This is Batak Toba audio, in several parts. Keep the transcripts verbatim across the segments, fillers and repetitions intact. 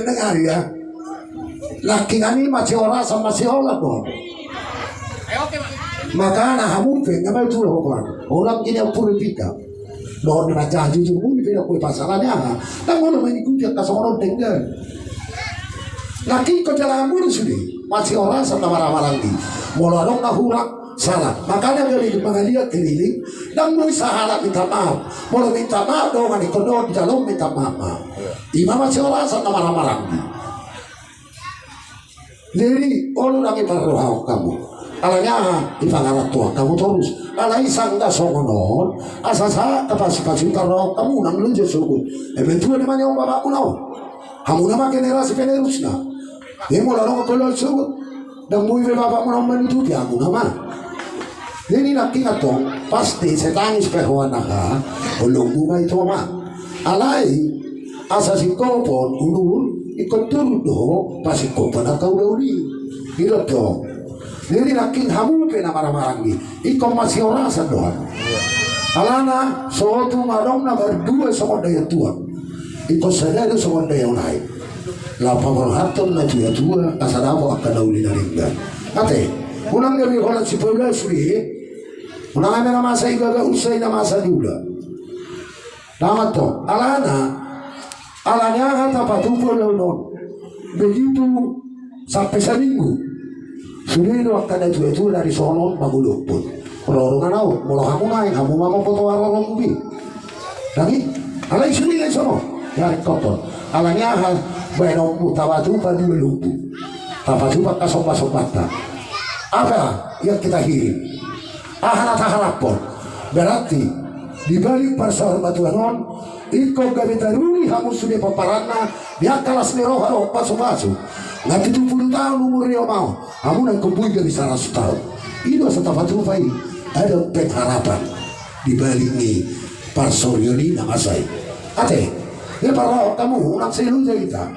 Dengari ya. Nangkiningan i masihorasan masiholan do. Makana hamu pe nga matua holan. Holan gini ampur pita. Dohot ni manjaha jujur muli pe dohot kue pasalannya. Nang molo mengikuti angka songon on denggan. Nangkin ko jala muli sude masihorasan na maramaranggi. Molo adong na hurang sala. Makana gabe mangaliat keliling. Nang muli sahala minta maaf. Molo minta maaf do mani kono di dalam minta maaf. Ima masihorasan na maramaranggi. Jadi olo dang iparrohahon hamu. Alani aha? Ipangarantoan hamu torus. Alai sangga songon on asa sahat pasupasu iparrohahon hamu nang loja sogot. Eme tua ni mani on bapakmu na on. Hamu nama generasi penerusna. Imo lorong kolo sogot. Dang boi be bapakmu na on manutupi hamu nama. Jadi nangkin antong pasti setangis pe ho anakha. Olo buma itu ma. Alai asa singkopon ulur ingkon turun do ho pasingkopon angka ulaon i. Ido do. Jadi nangkin hamu pe na maramaranggi ingkon masihorasan do hamu. Alana sotung adong na mardua songon daion tuak. Ingkon sada do songon daion aek. Laho paborhathon na tuatua asa dapot angka na uli na denggan. Ate unang gabe holan sipaula sude. Unang ame na masa i gaga usa i na masa ni ula. Dang antong alana. Alani aha tapatupa ulaon on? Begitu sampe saminggu sude do angka na tuatua na dison on mangulupun. Roro ma na on molo hamu naeng hamu ma mamboto arorongmu be. Dang i alai sude na dison on. Garing kotor. Alani aha? Baenonmu tapatupa dua lombu. Tapatupa angka sombasombanta. Apa yang kita hirim? Aha na taharaphon? Berarti di balik parsaurmatuaon on ingkon gabe taruli hamu sude pomparanna di angka las ni roha dohot pasupasu. Nga pitu pulu taon umur ni oma on hamu na ingkon boi gabe saratus taon. I do asa tapatupa i. Ada pengharapan di balik ni parsorion i na masa i. Ate. Ia parrohahon hamu unang sai loja hita.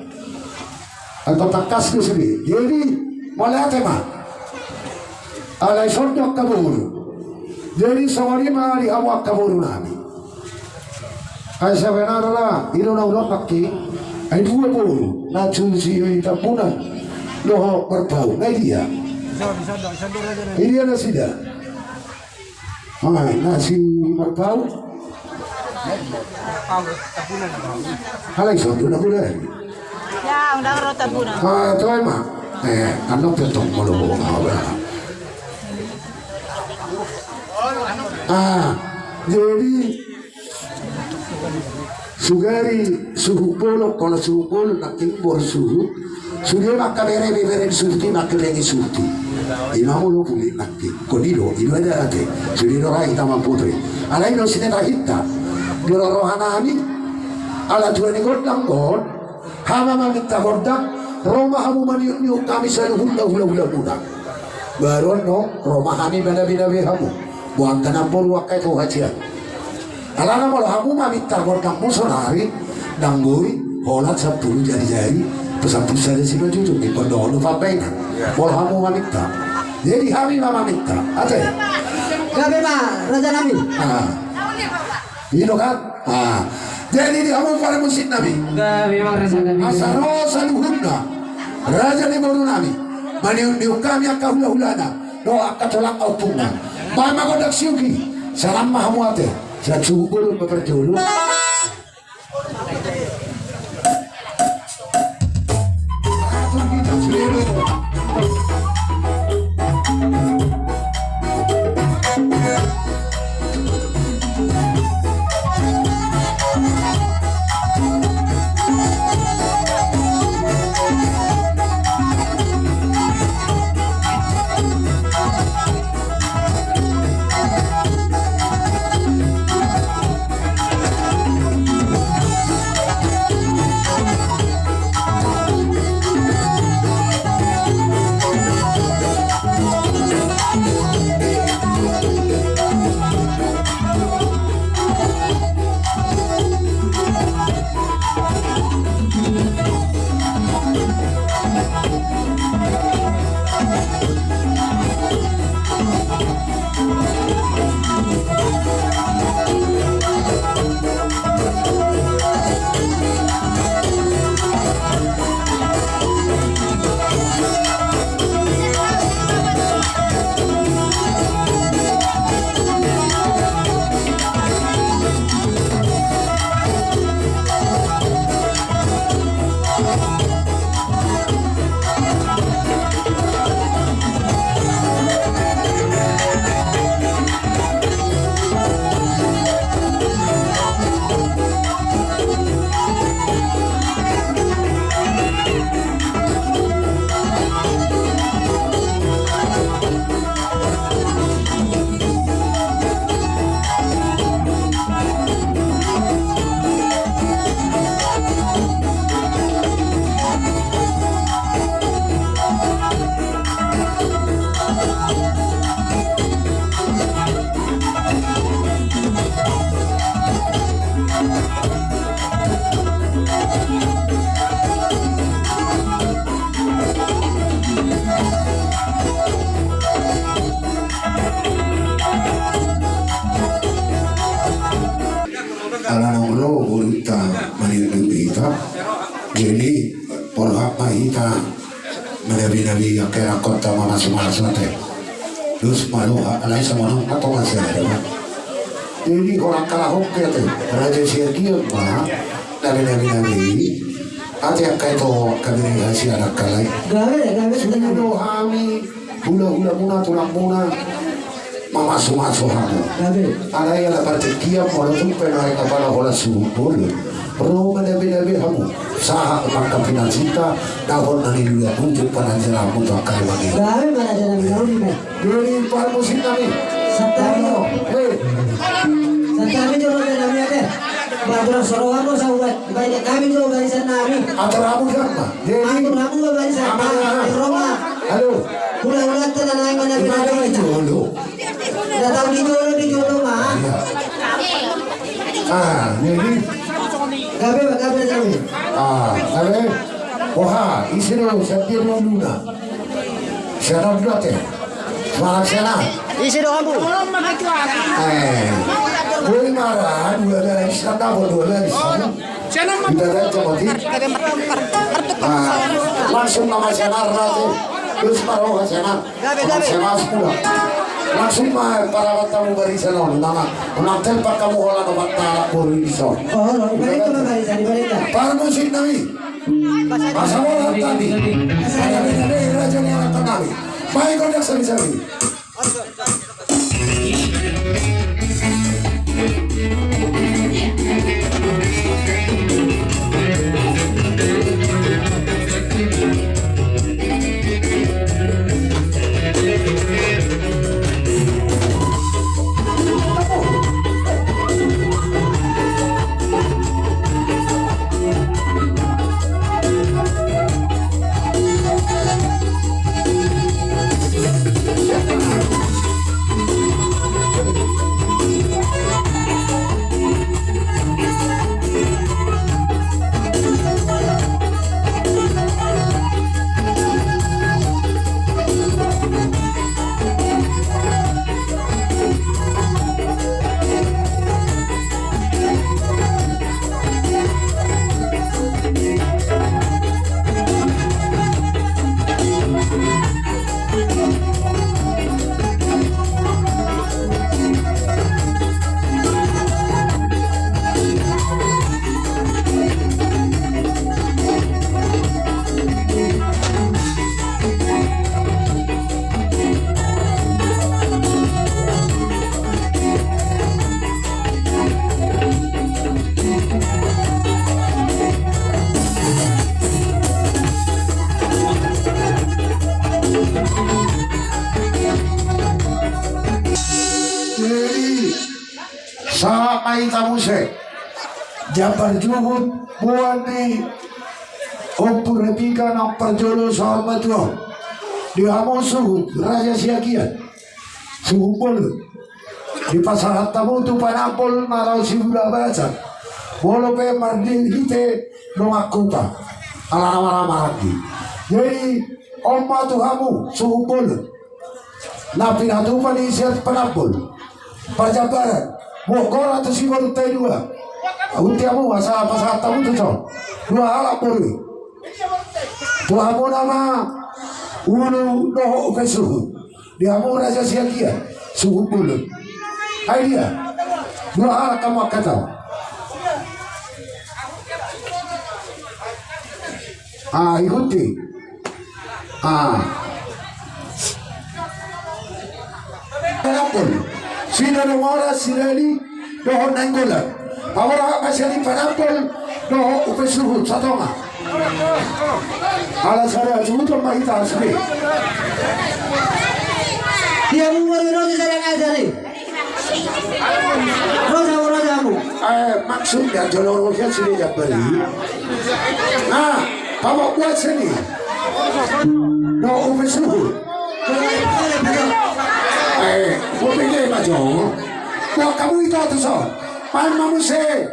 Angka tangkas do sude. Jadi mauliate ma. Alai songon i angka boru. Jadi songon i ma di hamu angka boru nami. Ai sabenarna i do na ulaon nangkin. Ai dua boru na tu si Tambunan dohot Marpaung. Nga i dia? I dia nasida? Ai na si Marpaung. Alai songon na boru. Ya, undang ro Tambunan. Ah, toe ma. Eh, annon pe tong molo bohong hau. Ah, jadi sugari suhut bolon, kolo suhut bolon nangkin boru suhut. Sude ma angka bere, bere ni suhut i ma angka bere ni suhut i. Ima molo puli nangkin. Koni do, ima da ate. Sude do ra hita mamboto i. Alai do sine ra hita. Di roroha nami. Ala tua ni gondang on. Hami ma maminta gondang. Ro ma hamu maniuk-niuk hami saluhutna hula-hula muna. Baru annon ro ma hami manabe-nabe hamu. Boan tanam boru angka itu hajian. Alana molo hamu maminta gondangmu sonari, dang boi holan sampulu jari-jari, pe sampulu sada simanjujung, ingkon dohonon pambahenan. Molo hamu maminta. Jadi hami ma maminta. Ate. Gabe ma, raja nami. Ah. I do kan? Ah. Jadi di hamu pala musik nami. Gabe ma, raja nami. Asa ro saluhutna. Raja ni boru nami. Maniuk-niuk hami angka hula-hulana. Dohot angka tulang ompungna. Baen ma gondang siugi. Salam ma hamu ate. Sian suhut bolon ma parjolo. Ala naung ro borunta mangido hita, jadi porhat ma hita. Manabi-nabi angka anakkonta mamasumasu ate. Dos ma roha, alai songon on ma tongon sada ma. Jadi holan kalahon pe ate, Raja Siagian ma na binabi-nabi. Ate angka ito, angka bere hasian angka lae. Gabe, gabe. Sude do hami hula-hulamuna, tulangmuna mamasumasu hamu. Gabe. Alai ala partingkian molo tung pe naeng apala holan suhut bolon, ro manabi-nabi hamu. Sahat ma angka pinansinta, dapot na niluluan, ujung pananjalamu tu angka rumah ni. Gabe, maraja nami, gabe. Jadi parmusik nami. Santabi jo. Hei. Santabi jo, raja nami ate. Batura soroan mo saubat. Baik kami jo barisan nami. Atur hamu siapa? Jadi atur hamu barisan nami. Halo. Hula-hula tena nai mana? Di mana bina itu? Halo. Datang di jolo, di jolo ma. Iya. Ah, jadi. Gabe, gabe, gabe. Ah, gabe. Wah, isi do, siap dia dua luna. Siap do, dua teh. Semarang sana. Isi do, ambu. Eh, boi mara, dua belas, siap dapat dua belas. Kita lihat coba di. Ah, langsung nama sana, ratu. Terus baru sana. Gabe, gabe. Semas pula. Langsung ma parawan tamu barisan on, nama. Menantel pak kamu holan obat tarak boru di son. Oh, no, barisan, barisan, barisan. Parmusik nami. Masa holan tadi. Ada beda deh, raja ni anak nami. Baik, kau dah sami-sami. Jadi, sahat ma hita muse. Jambar juhut boan ni Ompu Rebika na parjolo saur matua. Di hamu suhut Raja Siagian. Suhut bolon. Dipasahat hamu tu panambol marau sibula basan. Molo pe mardi hite dongan kota. Ala na marhamaranggi. Jadi, on ma tu hamu, suhut bolon. Na pinatupa ni sian panambol. Parjambaran. Buat gora tu si boru tai dua. Au ti hamu, asa pasahat hamu tu son. Dua halak boru. Tu hamu nama ulu dohot upe suhut. Di hamu Raja Siagian, suhut bolon. Ai dia. Dua halak hamu angka tau. Ah, ikuti. Ah. Panambol. Sida do mora, sida di. Dohot Nainggolan. Paborhat ma sian i panambol dohot upe suhut satonga. Ala sada juhut ma hita sude. Dia mumur roja sada ngai sari. Roja, roja mu. Eh, maksudnya jolo roja sude jambari. Nah, pabok buat sini. Dohot upe suhut. Eh, upe ge ma jo. Buat hamu ito tu son. Pan ma muse.